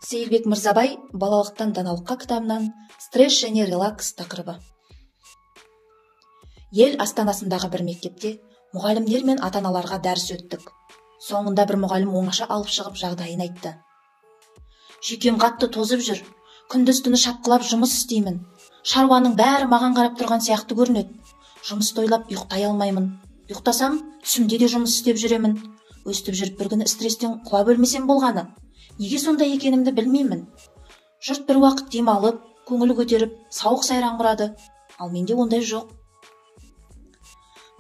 Сейілбек Мырзабай «Балалықтан даналыққа» кітабынан «Стресс және релакс» тақырыбы. Ел астанасындағы бір мектепте мұғалімдер мен ата-аналарға дәріс өттік. Соңында бір мұғалім оңаша алып шығып жағдайын айтты. Жүйкем қатты тозып жүр. Күндіз-түні шапқылап жұмыс істеймін. Шаруаның бәрі маған қарап тұрған сияқты көрінеді. Жұмысты ойлап ұйықтай алмаймын. Ұйықтасам, түсімде де жұмыс істеп жүремін. Өстіп жүріп бір күні стресстен құлап өлмесем болғаны. Неге сондай екенімді білмеймін. Жұрт бір уақыт демалып, көңіл көтеріп, сауық сайран құрады. Ал менде ондай жоқ.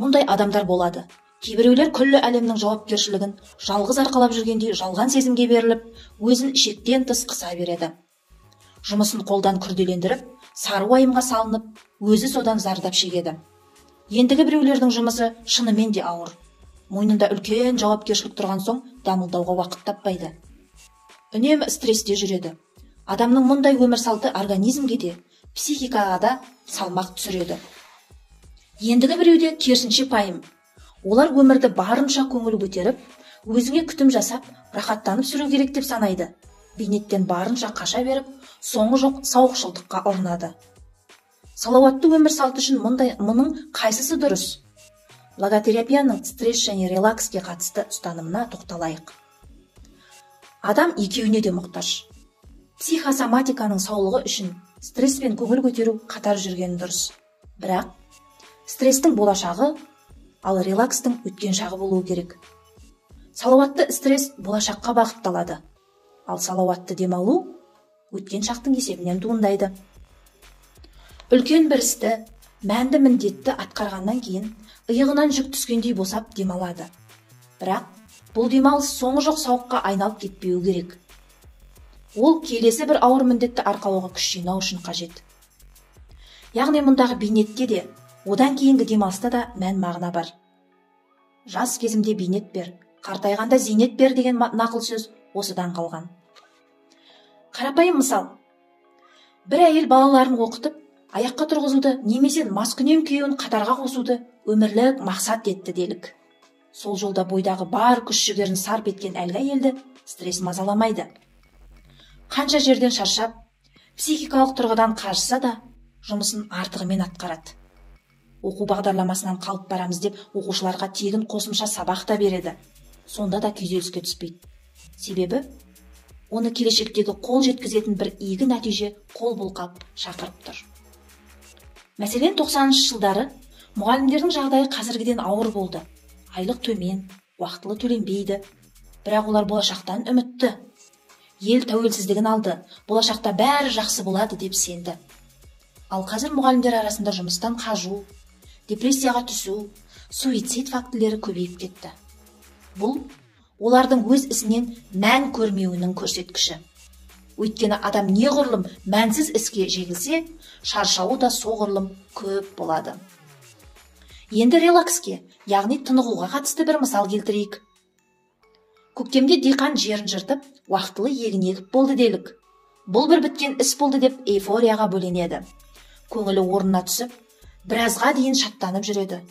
Мұндай адамдар болады. Кейбіреулер күллі әлемнің жауапкершілігін жалғыз арқалап жүргендей жалған сезімге беріліп, өзін шектен тыс қыса береді. Жұмысын қолдан күрделендіріп, сары уайымға салынып, өзі содан зардап шегеді. Ендігі біреулердің жұмысы шынымен де ауыр. Мойнында үлкен жауапкершілік тұрған соң дамылдауға уақыт таппайды. Үнемі стрессте жүреді. Адамның мұндай өмір салты организмге де, психикаға да салмақ түсіреді. Ендігі біреуде керісінше пайым. Олар өмірді барынша көңіл көтеріп, өзіңе күтім жасап, рахаттанып сүру керек деп санайды. Бейнеттен барынша қаша беріп, соңы жоқ сауықшылдыққа ұрынады. Салауатты өмір салты үшін мұның қайсысы дұрыс? Логотерапияның стресс және релакске қатысты ұстанымына тоқталайық. Адам екеуіне де мұқтаж. Психосоматиканың саулығы үшін стресс пен көңіл көтеру қатар жүргені дұрыс. Бірақ стресстің болашағы, ал релакстың өткен шағы болуы керек. Салауатты стресс болашаққа бағытталады, ал салауатты демалу өткен шақтың есебінен туындайды. Үлкен бір істі, мәнді міндетті атқарғаннан кейін иығынан жүк түскендей босап демалады. Бірақ бұл демалыс соңы жоқ сауыққа айналып кетпеуі керек. Ол келесі бір ауыр міндетті арқалауға күш жинау үшін қажет. Яғни мұндағы бейнетте де, одан кейінгі демалыста да мән мағына бар. Жас кезімде бейнет бер, қартайғанда зейнет бер деген нақыл сөз осыдан қалған. Қарапайым мысал. Бір әйел балаларын оқытып, аяққа тұрғызуды немесе маскүнем күйеуін қатарға қосуды өмірлік мақсат етті делік. Сол жолда бойдағы бар күш жігерін сарп еткен әлгі әйелді стресс мазаламайды. Қанша жерден шаршап, психикалық тұрғыдан қажыса да, жұмысын артығымен атқарады. Оқу бағдарламасынан қалып барамыз деп оқушыларға тегін қосымша сабақ та береді. Сонда да күйзеліске түспейді. Себебі оны келешектегі қол жеткізетін бір игі нәтиже қол бұлғап шақырып тұр. Мәселен, 90-шы жылдары мұғалімдердің жағдайы қазіргіден ауыр болды. Айлық төмен, уақытылы төленбейді. Бірақ олар болашақтан үмітті. Ел тәуелсіздігін алды, болашақта бәрі жақсы болады деп сенді. Ал қазір мұғалімдер арасында жұмыстан қажу, депрессияға түсу, суицид фактілері көбейіп кетті. Бұл олардың өз ісінен мән көрмеуінің көрсеткіші. Өйткені адам неғұрлым мәнсіз іске жегілсе, шаршауы да соғұрлым көп болады. Енді релакске, яғни тынығуға қатысты бір мысал келтірейік. Көктемде диқан жерін жыртып, уақытылы егін егіп болды делік. Бұл бір біткен іс болды деп эйфорияға бөленеді. Көңілі орнына түсіп, біразға дейін шаттанып жүреді.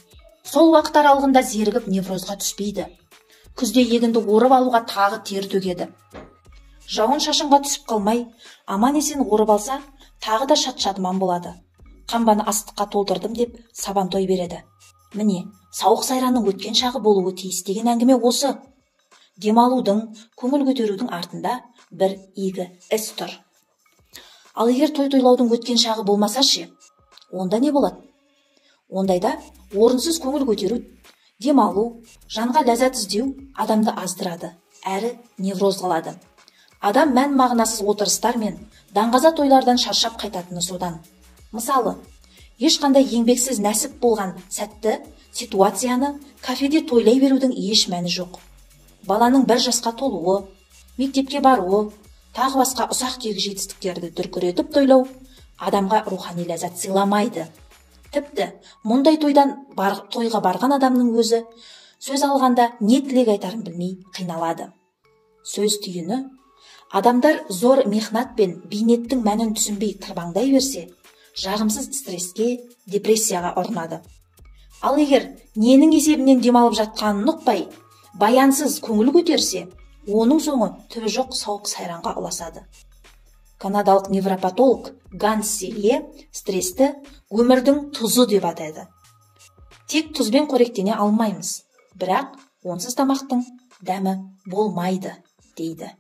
Сол уақыт аралығында зерігіп неврозға түспейді. Күзде егінді орып алуға тағы тер төгеді. Жауын-шашынға түсіп қалмай, аман-есен орып алса, тағы да шат-шадыман болады. Қамбаны астыққа толтырдым деп сабан той береді. Міне, сауық сайранның өткен шағы болуы тиіс деген әңгіме осы. Демалудың, көңіл көтерудің артында бір игі іс тұр. Ал егер той тойлаудың өткен шағы болмаса ше, онда не болады? Ондайда орынсыз көңіл көтеру, демалу, жанға ләззат іздеу адамды аздырады, әрі невроз қылады. Адам мән мағынасыз отырыстар мен даңғаза тойлардан шаршап қайтатыны содан. Мысалы, ешқандай еңбексіз нәсіп болған сәтті, ситуацияны кафеде тойлай берудің еш мәні жоқ. Баланың бір жасқа толуы, мектепке баруы, тағы басқа ұсақ-түйек жетістіктерді дүркіретіп тойлау адамға рухани ләззат сыйламайды. Тіпті мұндай тойға барған адамның өзі сөз алғанда не тілек айтарын білмей қиналады. Сөз түйіні, адамдар зор мехнат пен бейнеттің мәнін түсінбей тырбаңдай берсе, жағымсыз стресске, депрессияға ұрынады. Ал егер ненің есебінен демалып жатқанын ұқпай, баянсыз көңіл көтерсе, Оның соңы түбі жоқ сауық сайранға ұласады. Канадалық невропатолог Ганс Селие стрессті өмірдің тұзы деп атайды. Тек тұзбен қоректене алмаймыз, бірақ онсыз тамақтың дәмі болмайды, дейді.